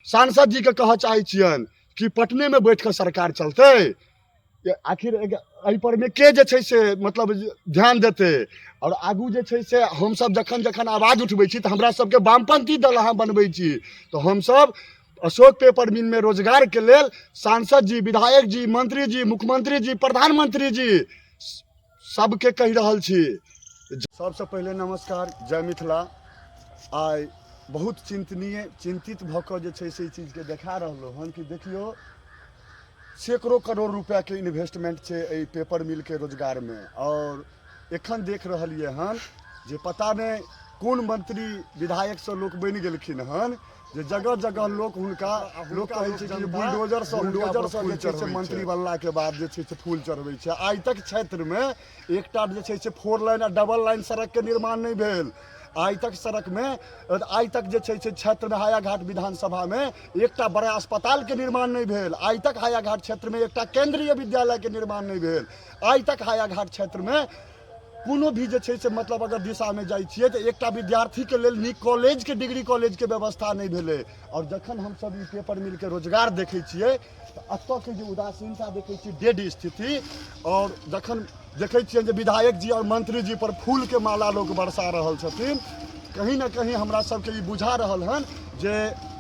सांसद जीके कहऽ चाहै छियनि कि पटनेमे बैठ कऽ सरकार चलतै? आखिर एहि परमे के जे छै से मतलब ध्यान देतै? आओर आगू जे छै से हमसब जखन जखन आवाज उठबै छी तऽ हमरा सबके वामपन्थी दल अहाँ बनबै छी। तऽ हमसब अशोक पेपर मिलमे रोजगारके लेल सांसद जी, विधायक जी, मंत्री जी, मुख्यमंत्री जी, प्रधानमंत्री जी सबके कहि रहल छी। सबसँ पहिले नमस्कार, जय मिथिला। आइ बहुत चिन्तनीय चिन्तित भऽ कऽ जे छै से ई चीजके देखा रहलहुँ हन कि देखियौ, सैकड़ो करोड़ रुपैआके इन्वेस्टमेंट छै एहि पेपर मिलके रोजगारमे, आओर एखन देख रहलियै हन जे पता नहि कोन मंत्री विधायकसँ लोक बनि गेलखिन हन जे जगह जगह लोक हुनका, लोक कहै छै कि बुलडोजरसँ, बुलडोजरसँ जे छै से मंत्री बनलाके बाद जे छै से फूल चढ़बै छै। आइ तक क्षेत्रमे एकटा जे छै से फोर लाइन आ डबल लाइन सड़कके निर्माण नहि भेल। आइ तक सड़कमे, आइ तक जे छै से क्षेत्रमे हायाघाट विधानसभामे एकटा बड़ा अस्पतालके निर्माण नहि भेल। आइ तक हायाघाट क्षेत्रमे एकटा केंद्रीय विद्यालयके निर्माण नहि भेल। आइ तक हायाघाट क्षेत्रमे कोनो भी जे छै से मतलब अगर दिशामे जाइ छियै तऽ एकटा विद्यार्थीके लेल नीक कॉलेजके, डिग्री कॉलेजके व्यवस्था नहि भेलै। आओर जखन हमसब ई पेपर मिलके रोजगार देखै छियै तऽ एतऽके जे उदासीनता देखै छियै, डेड स्थिति, आओर जखन देखै छियै जे विधायक जी आओर मंत्री जी पर फूलके माला लोक बरसा रहल छथिन, कहीं ने कहीं हमरा सबके ई बुझा रहल हन जे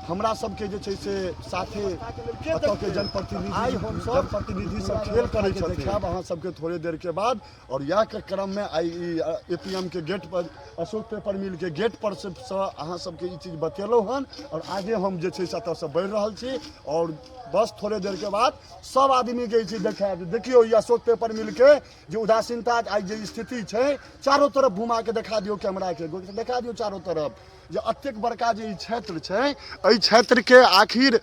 हमरा सबके जे छै से साथे एतऽके जनप्रतिनिधि, आइ हमसब जनप्रतिनिधि सब खेल करै छथिन। देखायब अहाँ सबके थोड़े देरके बाद। आओर इएह के क्रममे आइ ई ए पी एम के गेट पर, अशोक पेपर मिल के गेट पर से अहाँ सबके ई चीज बतेलहुँ हन। आओर आगे हम जे छै से एतऽसँ बढ़ि रहल छी आओर बस थोड़े देरके बाद सब आदमीके ई चीज देखायब। देखियौ ई अशोक पेपर मिलके जे उदासीनता, आइ जे स्थिति छै, चारो तरफ घुमा के देखा दियौ कैमराके, देखा दियौ चारो तरफ जे एतेक बड़का जे ई क्षेत्र छै, एहि क्षेत्रके आखिर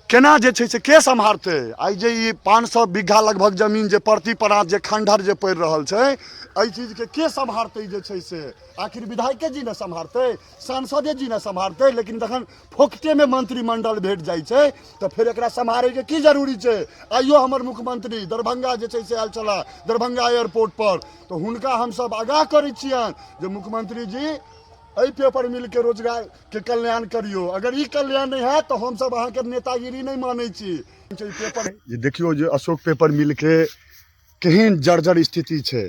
केना जे छै से के सम्हारतै? आइ जे ई 500 बीघा लगभग जमीन जे परती परात जे खंडहर जे पड़ि रहल छै, एहि चीजके के सम्हारतै जे छै से? आखिर विधायके जी ने सम्हारतै, सांसदे जी ने सम्हारतै? लेकिन जखन फोकटेमे मंत्रिमंडल भेट जाइ छै तऽ फेर एकरा सम्हारैके की जरूरी छै? आइयो हमर मुख्यमंत्री दरभंगा जे छै से आयल छलाह, दरभंगा एयरपोर्ट पर, तऽ हुनका हमसब आगाह करै छियनि जे मुख्यमंत्री जी, एहि पेपर मिलके रोजगारके कल्याण करियौ। अगर ई कल्याण नहि हैत तऽ हमसब अहाँके नेतागिरी नहि मानै छी। पेपर जे देखियौ जे अशोक पेपर मिलके केहन जर्जर स्थिति छै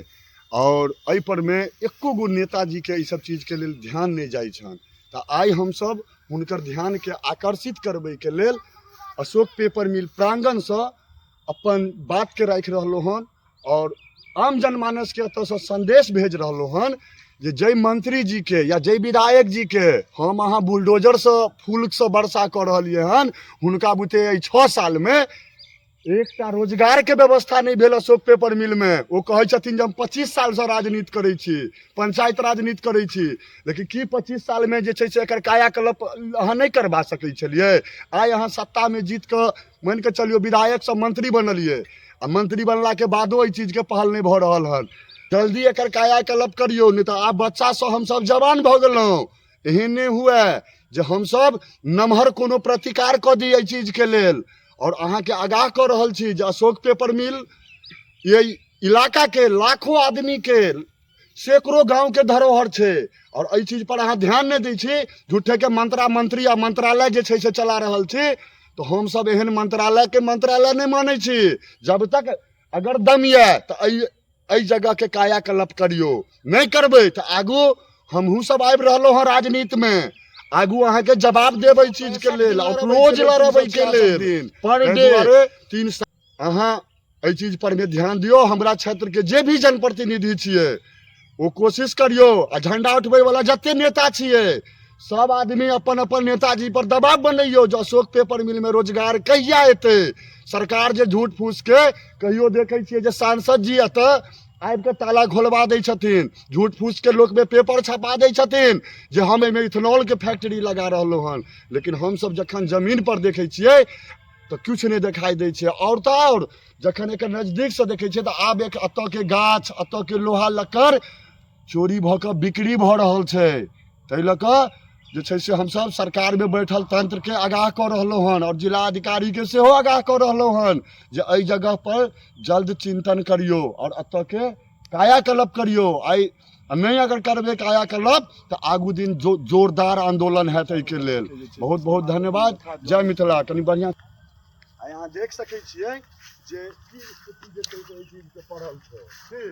आओर एहि परमे एको गो नेताजीके एहि सब चीजके लेल ध्यान नहि जाइ छनि। तऽ आइ हमसब हुनकर ध्यानके आकर्षित करबैके लेल अशोक पेपर मिल प्राङ्गणसँ अपन बातके राखि रहलहुँ हन आओर आम जनमानसके एतऽसँ सन्देश भेज रहलहुँ हन जे जाहि मंत्री जीके या जाहि विधायक जीके हम अहाँ बुलडोजरसँ फूलसँ वर्षा कऽ रहलियै हन, हुनका बुते एहि 6 सालमे एकटा रोजगारके व्यवस्था नहि भेल अशोक पेपर मिलमे। ओ कहै छथिन जे हम 25 सालसँ राजनीति करै छी, पंचायत राजनीति करै छी, लेकिन की 25 सालमे जे छै से एकर कायाकल्प अहाँ नहि करबा सकै छलियै? आइ अहाँ सत्तामे जीत कऽ मानि कऽ चलियौ विधायक सब मंत्री बनलियै आ मंत्री बनलाके बादो एहि चीजके पहल नहि भऽ रहल हन। जल्दी एकर कायाकल्प करियौ, नहि तऽ आब बच्चासँ हमसब जवान भऽ गेलहुँ। एहन नहि हुए जे हमसब नमहर कोनो प्रतिकार कऽ दी एहि चीजके लेल। आओर अहाँके आगाह कऽ रहल छी जे अशोक पेपर मिल ये इलाकाके लाखों आदमीके, सैकड़ों गाँवके धरोहर छै आओर एहि चीज पर अहाँ ध्यान नहि दै छी, झूठेके मंत्रा मंत्री आ मंत्रालय जे छै से चला रहल छी। तऽ हमसब एहन मंत्रालयके मंत्रालय नहि मानै छी। जब तक अगर दम यऽ तऽ एहि एहि जगहके कायाकल्प करियौ। नहि करबै तऽ आगू हमहूँ सब आबि रहलहुँ हँ राजनीतिमे, आगू अहाँके जवाब देब एहि चीजके लेल आओर रोज लड़बै के लेल पर डे 3। अहाँ एहि चीज पर मे ध्यान दियौ। हमरा क्षेत्रके जे भी जनप्रतिनिधि छियै ओ कोशिश करियौ आ झंडा उठबै वाला जते नेता छियै सब आदमी अपन अपन नेताजी पर दबाव बनैयौ जे अशोक पेपर मिल में रोजगार कहिया एतै। सरकार जे झूठ फूस के कहियो देखै छियै जे सांसद जी एतऽ आबि कऽ ताला खोलवा दै छथिन, झूठ फूस के लोकमे पेपर छपा दै छथिन जे हम एहिमे इथेनॉलके फैक्ट्री लगा रहलहुँ हन, लेकिन हमसब जखन जमीन पर देखै छियै तऽ किछु नहि देखाइ दै छै। आओर तऽ आओर जखन एकर नजदीकसँ देखै छियै तऽ आब एक एतऽके गाछ, एतऽके लोहा लक्कड़ चोरी भऽ कऽ बिक्री भऽ रहल छै। ताहि लऽ कऽ जे छै से हमसब सरकारमे बैठल तंत्रके आगाह कऽ रहलहुँ हन आओर जिला अधिकारीके सेहो आगाह कऽ रहलहुँ हन जे एहि जगह पर जल्द चिन्तन करियौ आओर एतऽके कायाकल्प करियौ। आइ आ नहि अगर करबै कायाकल्प तऽ आगू दिन जोरदार आंदोलन हैत एहिके लेल। बहुत बहुत धन्यवाद, जय मिथिला। कनि बढ़िआँ आ यहाँ देख सकै छियै जे की स्थिति जे छै से एहि चीजके पड़ल छै। की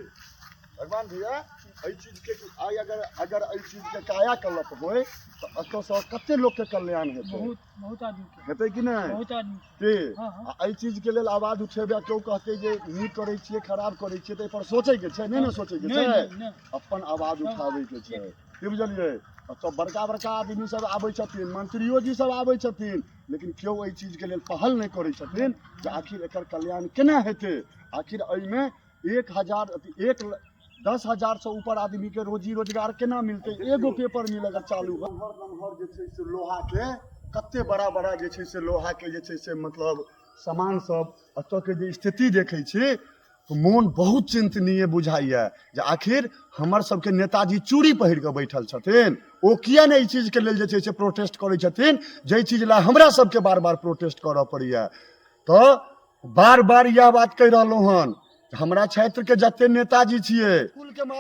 भगवान भैया, एहि चीजके आइ अगर अगर एहि चीजके कायाकल्प होय तऽ एतऽसँ कते लोकके कल्याण हेतै? बहुत बहुत आदमी के हेतै कि नहि? बहुत आदमी के। हँ, हँ। आ एहि चीजके लेल आवाज उठेबै आ केओ कहतै जे नीक करै छियै, खराब करै छियै, तऽ एहिपर सोचैके छै नहि ने? सोचैके नहि छै नहि नहि, अपन आवाज उठाबैके छै। की बुझलियै? एतऽ बड़का बड़का आदमी सब आबै छथिन, मंत्रियो जी सब आबै छथिन, लेकिन केओ एहि चीजके लेल पहल नहि करै छथिन जे आखिर एकर कल्याण केना हेतै। आखिर एहिमे 1000 अथी एक 10,000सँ ऊपर आदमीके रोजी रोजगार केना मिलतै? एगो पेपर मिल अगर चालू हो। नमहर नमहर जे छै से लोहाके कते बड़ा बड़ा जे छै से लोहाके जे छै से मतलब सामान सब। एतऽके जे स्थिति देखै छी तऽ मोन बहुत चिन्तनीय बुझाइए जे आखिर हमर सबके नेताजी चूड़ी पहिर कऽ बैठल छथिन, ओ किया नहि एहि चीजके लेल जे छै से प्रोटेस्ट करै छथिन, जाहि चीज लए हमरा सबके बार बार प्रोटेस्ट करऽ पड़ैए। तऽ बार बार इएह बात कहि रहलहुँ हन, हमरा क्षेत्र के जते नेताजी छियै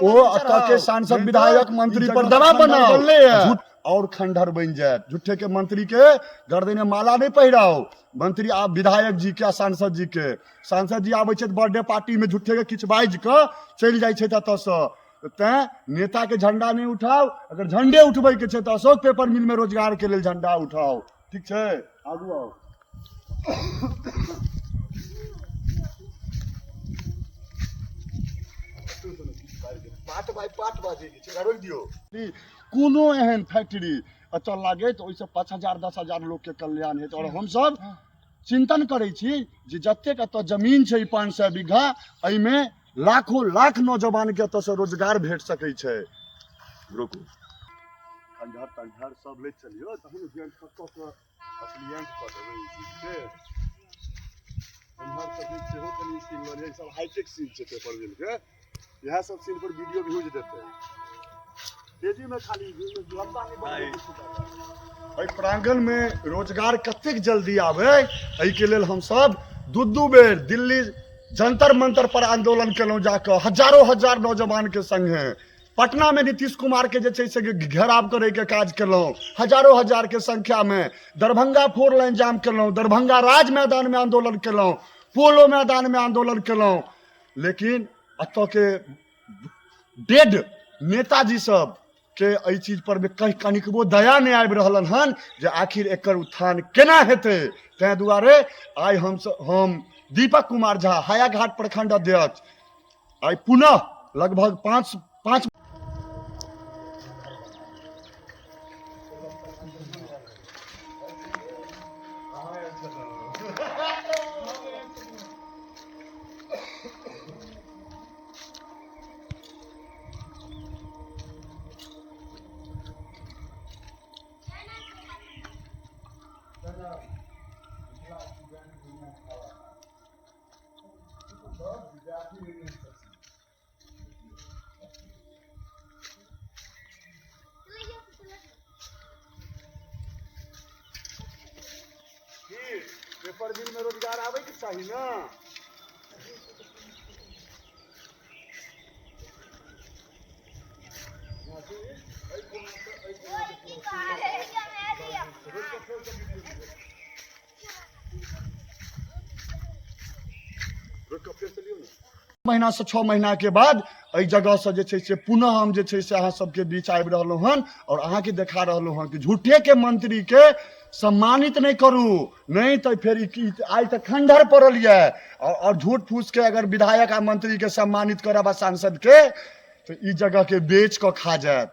ओ एतऽ के सांसद, विधायक, मंत्री पर दबाव बनाओ और खंडहर बनि जायत। झूठे के मंत्री के गर्दन में माला नहि पहिराओ, मंत्री आ विधायक जी के आ सांसद जी के। सांसद जी आबै छथि बर्थडे पार्टी में, झूठे के किछु बाजि कऽ चलि जाइ छथि एतऽसँ। तैं नेता के झंडा नहि उठाउ। अगर झंडे उठबै के छै तऽ अशोक पेपर मिल में रोजगार के लेल झंडा उठाउ। ठीक छै, आगू आउ। पार्ट बाय पार्ट बाजैके छै, रोकि दियौ। कोनो एहन फैक्ट्री एतऽ लागै तऽ ओहिसँ 5000 10,000 लोकके कल्याण हेतै। आओर हमसभ चिन्तन करै छी जे जतेक एतऽ जमीन छै, 500 बीघा, एहिमे लाखों लाख नौजवानके एतऽसँ रोजगार भेट सकै छै। रोकू, खंडहर तंडहर सब लैत चलियौ, तहन ज्वाइंट कऽ कऽ कऽ असलियंट कऽ देबै ई चीजके। एम्हर सब सेहो कनि सीन लऽ लिअ। ई सब हाईटेक सीन छै पेपर मिलके। इएह सब सीन पर वीडियो व्यूज देतै तेजी में, खाली लंबा नहि बनबै। एहि प्रांगण में रोजगार कतेक जल्दी आबै, एहिके लेल हमसब दू दू बेर दिल्ली जंतर मंतर पर आंदोलन केलहुँ जाकऽ हजारो हजार नौजवान के संगे। पटना में नीतीश कुमार के जे छै से घेराव करे के काज केलहुँ हजारो हजार के संख्या में। दरभंगा 4 लाइन जाम केलहुँ, दरभंगा राज मैदान में आंदोलन केलहुँ, पोलो मैदान में आंदोलन केलहुँ। लेकिन एतऽ के डेड नेताजी सब के एहि चीज पर में कहीं कनिकबो दया नहि आबि रहलन हन जे आखिर एकर उत्थान केना हेतै। ताहि दुआरे आइ हम दीपक कुमार झा, हायाघाट प्रखंड अध्यक्ष, आइ पुनः लगभग पाँच पाँच पेपर मिल में रोजगार आबै के चाही ना। महीना से 6 महीना के बाद एहि जगह से जे छै से पुनः हम जे छै से अहाँ सबके बीच आबि रहलहुँ हन और अहाँके देखा रहलहुँ हन कि झूठे के मंत्री के सम्मानित नहि करू, नहि तऽ फेर आइ तऽ खंडहर पड़ल यऽ। और झूठ फूस के अगर विधायक आ मंत्री के सम्मानित करब आ सांसद के, तऽ ई जगह के बेच कऽ खा जायत।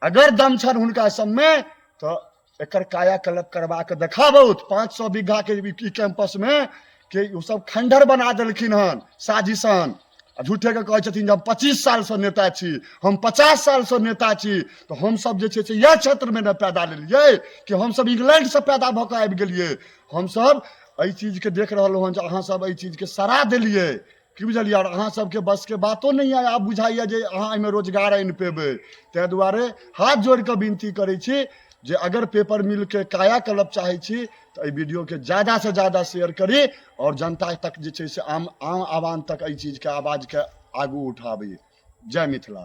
अगर दम छनि हुनका सबमे तऽ एकर कायाकल्प करबा के देखाबौत। 500 बीघा के ई कैंपस में के ओ सब खंडहर बना देलखिन हन साजिशन। आ झूठे के कहै छथिन जे हम 25 सालसँ नेता छी, हम 50 सालसँ नेता छी। तऽ हमसब जे छै से इएह क्षेत्रमे ने पैदा लेलियै कि हमसब इंग्लैंडसँ पैदा भऽ कऽ आबि गेलियै? हमसब एहि चीजके देख रहलहुँ हन जे अहाँ सब एहि चीजके सरा देलियै। की बुझलियै? आओर अहाँ सबके बसके बातो नहि यऽ आब बुझाइए जे अहाँ एहिमे रोजगार आनि पेबै। ताहि दुआरे हाथ जोड़ि कऽ विनती करै छी जे अगर पेपर मिलके कायाकल्प चाहै छी तऽ एहि वीडियोके ज्यादासँ ज्यादा शेयर करी आओर जनता तक जे छै से आम आम आवाम तक एहि चीजके आवाजके आगू उठाबी। जय मिथिला।